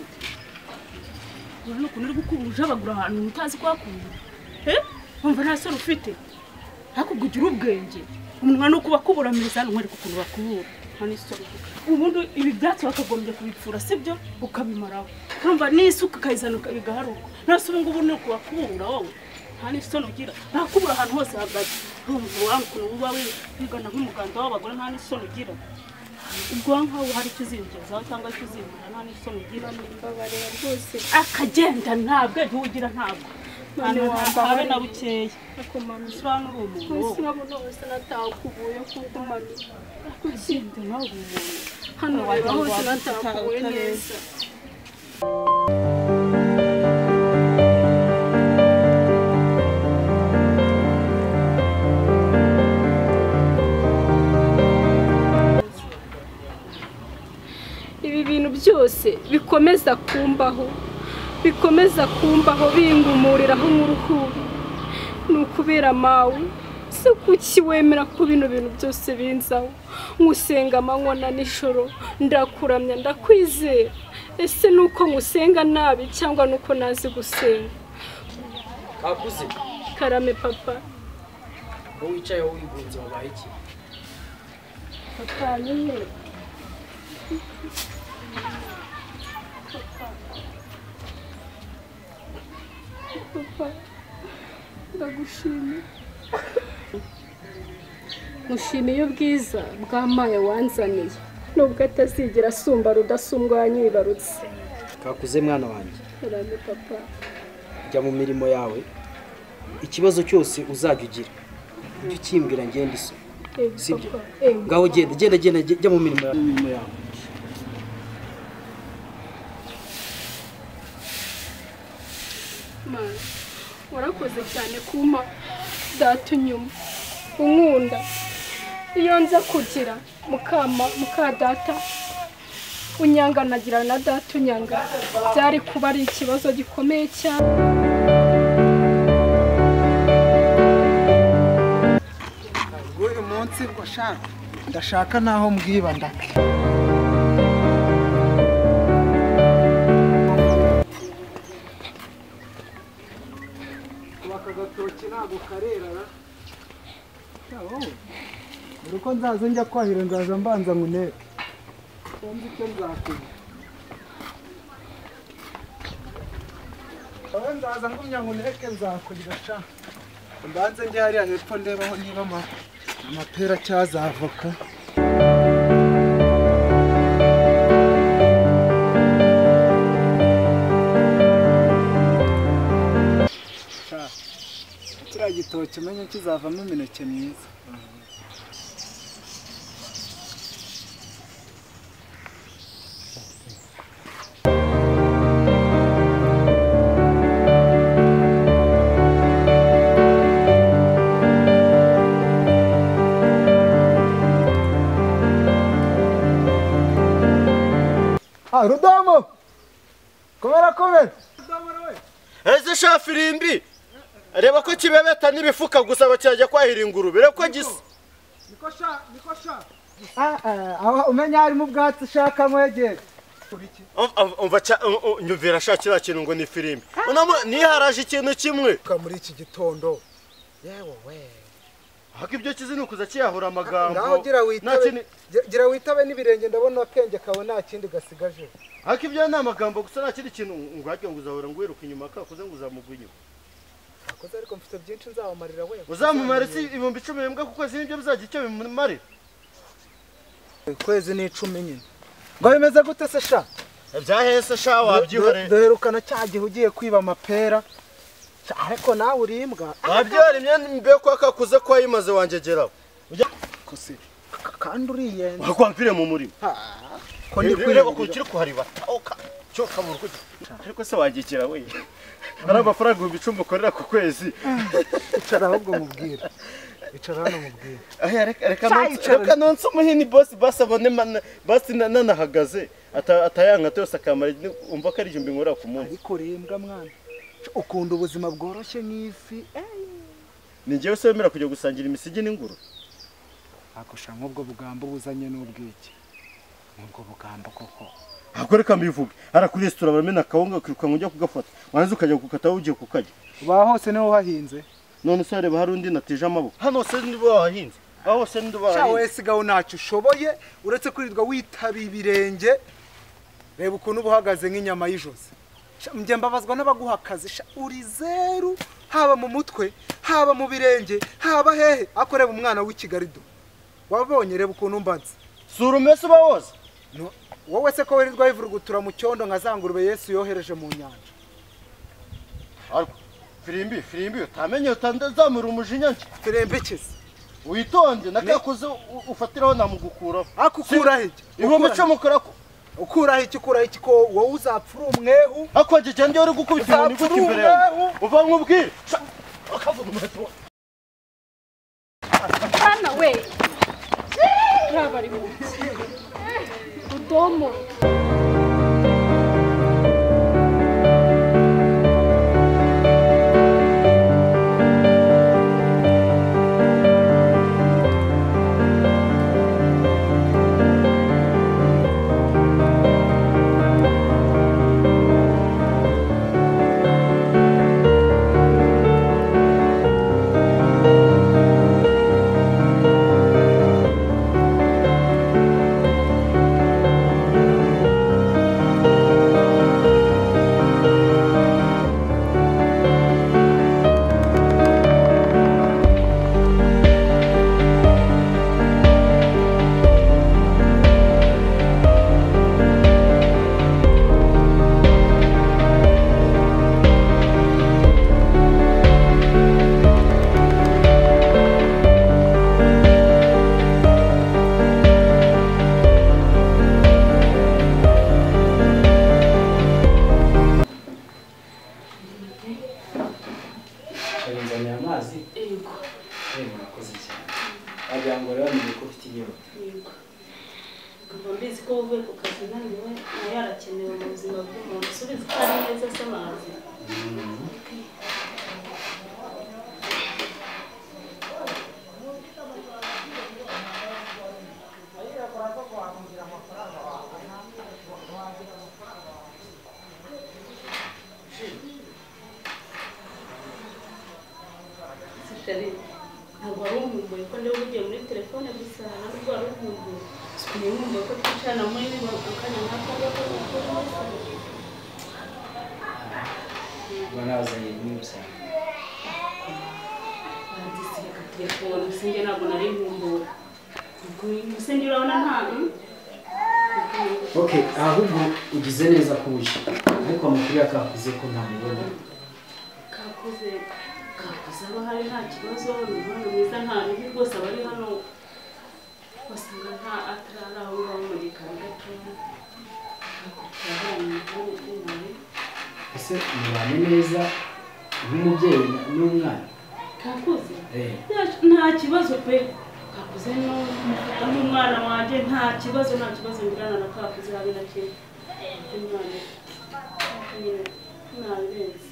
gute? Urabona ukuntu uri gukubura abagura ahantu utazi ko hakubura. Umva nta soni ufite. Ariko ubwo ugira ubwenge. Umunwa ni uko bakubura meza nkwereka ukuntu bakubura. Nta n'isoni. Ubundi ibi byatsi bakagombye kubipfura sibyo ukabimaraho. Urumva n'isuka ukayizana bigaharuka. Nase ubu ngubu ni uko bakubura wowe. Nta n'isoni ugira. Nakubura ahantu hose hagati. Urumva ukuntu uba wigana nk'umuganda w'abagore nta n'isoni ugira. Ubwo nkaho hari ikizingezaho cyangwa ikizimura nta n'isoni ugira. Mbabarira rwose. Akagenda ntabwo ntugira ntabwo. Habe na bukeya. Usobanura umuntu. Urabona wese natakubuye kuko mami. Akagenda nawe umuntu. Hano reba hose natakubuye neza. Ibi bintu byose bikomeza kumbaho. Bikomeza kumbaho bingumuriraho nk'uruhubi. Ni ukubera mawe. Se kuki wemera ko bino bintu byose binzaho? Nkusenga amanywa na nijoro, ndakuramya ndakwizera. Ese nuko nkusenga nabi cyangwa nuko nazi gusenga? Kakuze. Karame papa. Wowe wicaye wigunze wabaye iki? Papa nyine. Papa, ndagushimiye. Mushimiye ubwiza bw'amaye wanzaniye. Nubwo atazigera asumba rudasumbwa yanyibarutse. Kakuze mwana wanjye. Karame papa. Jya mu mirimo yawe. Ikibazo cyose uzajya ugira. Ujye ukimbwira ngende iso. Sibyo? Ngaho genda genda genda jya mu mirimo yawe. Mana, warakoze cyane kumpa data unyuma unkunda. Iyo nza kugira mukama muka data unyanga nagira na data unyanga byari kuba ari ikibazo gikomeye cyane. Uyu munsi bwo shaka ndashaka naho mbwiba ndake. Gatoki ntabwo karerara. Uko nzaza njya kwahira nzaza mbanza nkuneke. Nzi icyo nzakora. Aho nzaza ngumya nkuneke nzakurya sha. Mbanze njye hariya hepfo ndebaho niba amapera cyazavoka. Kiriya gitoki umenye kizavamo imineke myiza. Rudomo! Komera komera! Ese sha firimbi! Reba ko kibebeta n'ibifuka gusa bakirajya kwahira ingurube. Reba ko gisa. Niko sha, niko sha. Aho umenya harimo ubwatsi shaka mwegere. Umva nyumvira sha kiriya kintu ngo ni firimbi. Niharaje ikintu kimwe. Muri iki gitondo. Yewe we. Hako ibyo kizi ni ukuza kiyahura amagambo. Ngaho gira witabe n'ibirenge ndabona akenge kawe nta kindi gasigaje. Hako ibyo ni amagambo gusa nta kindi kintu ngo ngo uzahora ngo wiruka inyuma kakuze ngo uzamugwa inyuma. Akoze ariko mfite byinshi nzabamarira we. Uzamumara si 10,000 mbwa kuko kwezi nibyo bizajya icyo bimumarira. Kwezi ni 10 nyine. Ngo bimeze gute se sha? Byahese sha wabyihore. Duherukana cya gihe ugiye kwiba amapera. Ariko nawe urimbwa. Wabyara imyenda mbe ko akakuze ko ayimaze wangegeraho. Kose kandi uriyenze. Wakwamvire mu murimo. Ko ndi kwireba ko kiri kuhariba. Oka cyo kabura ko. Ariko se wagikira we. Ari amafaranga 10,000 ukorera ku kwezi. Icara ahubwo mubwira. Icara hano mubwira. Aya reka nonse umuhini boss basabone basi nanahagaze atayanga yose akamara umva ko ari 1000 nkorera ku munsi. Ariko rembwa mwana. Ukunda ubuzima bworoshye nk'ifi. Ni njyewe se wemera kujya gusangira imisigi n'inguru? Akosha nk'ubwo bugambo buzanye n'ubwiki. Nk'ubwo bugambo koko. Ahubwo reka mbivuge. Ara kuri restaurant baramena kawunga ukirukanka ujya kugafata. Warangiza ukajya gukata ugiye kukarya. Ba hose niho hahinze. None se reba hari undi natije amaboko. Hano se nibo hahinze. Aho se nibo hahinze. Shawe sigaho ntacyo ushoboye uretse kwirirwa witaba ibirenge. Reba ukuntu ubuhagaze nk'inyama y'ijosi. Njye mbabazwa n'abaguha akazi uri zeru haba mu mutwe haba mu birenge haba hehe akoreba umwana w'ikigarido wabonye reba ukuntu mbanze sura umese uba woza wowe se ko wirirwa wivurugutura mu cyondo nka za ngurube Yesu yohereje mu nyanja. Ariko firimbi firimbi utamenye utandazamura umujinya nje firimbi kize witonde nakakoze ufatiraho namugukuraho akukuraho iki ihumbi 10 ukorako ukuraho iki ukuraho iki ko wowe uzapfura umwehu akoje cyane uri gukubita inkoni gutya imbere yawe uva nkubwire akavuga umuheto kana we rabari mu udomo. Ntabwo wari umwumbuye ko ndeba ugiye muri telefone gusa ntabwo wari umwumbuye umwumbuye ko twicarana muri akanya nk'aka ngaka banazanye n'ibisanzwe bandisireka telefone sinjye ntabwo nari nkumbuye ubwo njye urabona nta. Okay, ahubwo ugize neza kuje ariko amakuru yakakuze ko ntamubona kakuze kakuze aba hari nta kibazo ni umwana mwiza nta bibi rwose abari hano wasanga nta atarari aho ngaho mu gikari gatoya. Ese mubanye neza nk'umubyeyi n'umwana kakuze nta kibazo pe kakuze n'umwana wanjye nta kibazo ngirana na kakuze habe na kimwe umwana ntabirenze.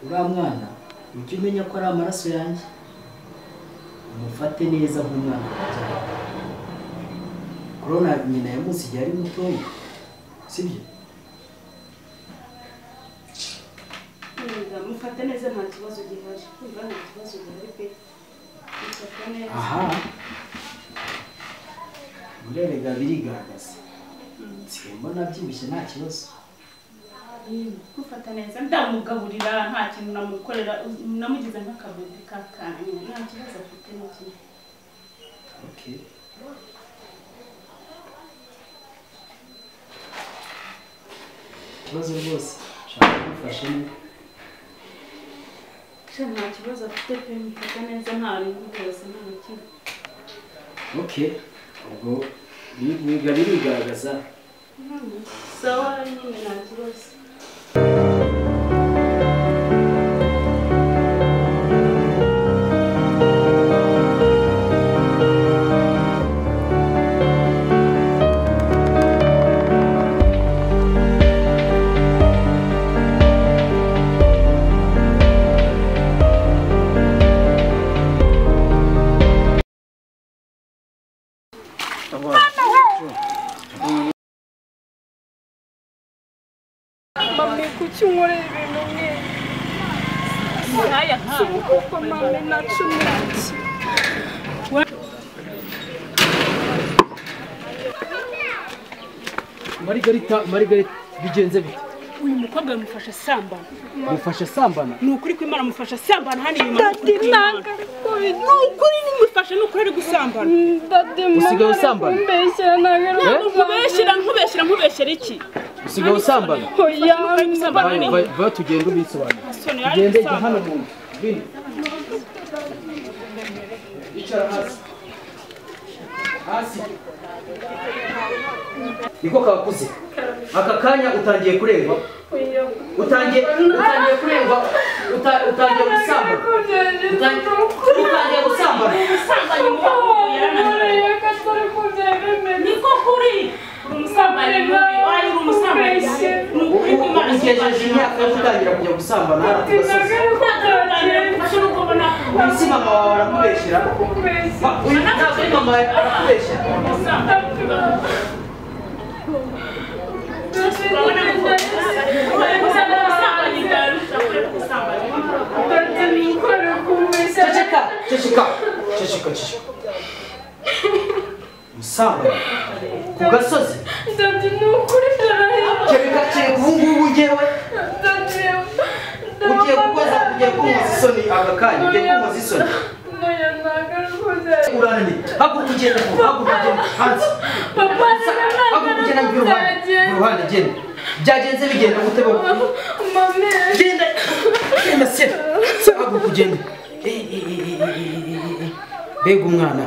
Uriya mwana ujye umenya ko ari amaraso yanjye umufate neza nk'umwana wabyaye. Korona nyina yamusigiye ari mutoya sibyo? Mufate neza nta kibazo gihari nta kibazo gihari pe mufate neza. Aha murerega birigaragaza nsigaye mbona abyibushye nta kibazo. Gufata neza ndamugaburira nta kintu namukorera namugize nk'akabebe kakanye nta kibazo afite na kimwe. Okay. Ikibazo rwose nshaka kugufasha ni nta kibazo afite pe mufata neza nta bintu rwose nta na kimwe. Okay, ubwo biga birigaragaza sawa nyine nta kibazo. Mami kuki unkorera ibintu nk'ibi? Kuko mami nacumuye iki? Margarita, Margarita, bigenze bite? Uyu mukobwa yamufashe asambana. Mufashe asambana? Ni ukuri ko Imana amufashe asambana hano inyuma. Dadi nanga ni ukuri nimufashe ni ukuri ari gusambana. Dadi usigaye usambana? Nkubeshyira nkubeshyira nkubeshyira iki? Usigaye usambana? Oya va tugende ubisobanure. Tugende jya hano mu nzu. Bini. Icara hasi. Hasi. Niko kakuze. Aka kanya utangiye kurengwa. Utangiye kurengwa. Utangiye gusambana. Utangiye gusambana. Ubusambanyi mu niko kuri. Umusambanyi mubi. Wayi uri umusambanyi. Ni ukuri ko Imana ugejeje imyaka yo gutangira kujya gusambana. Uyu mama wawe arakubeshyera. Uyu ntabwo ari mama arakubeshyera. Ceceka, ceceka, ceceka, ceceka. Musambana ku gasozi. Kereka kereka ubu ngubu ngewe ugiye gukoza ugiye kunkoza isoni aka kanya ugiye kunkoza isoni. Urananiye. Haguruka ugende haguruka ugende hanze. Haguruka ugende iruhande genda. Byagenze bigenda gute bo? Genda genda se. Haguruka ugende. Mbega umwana.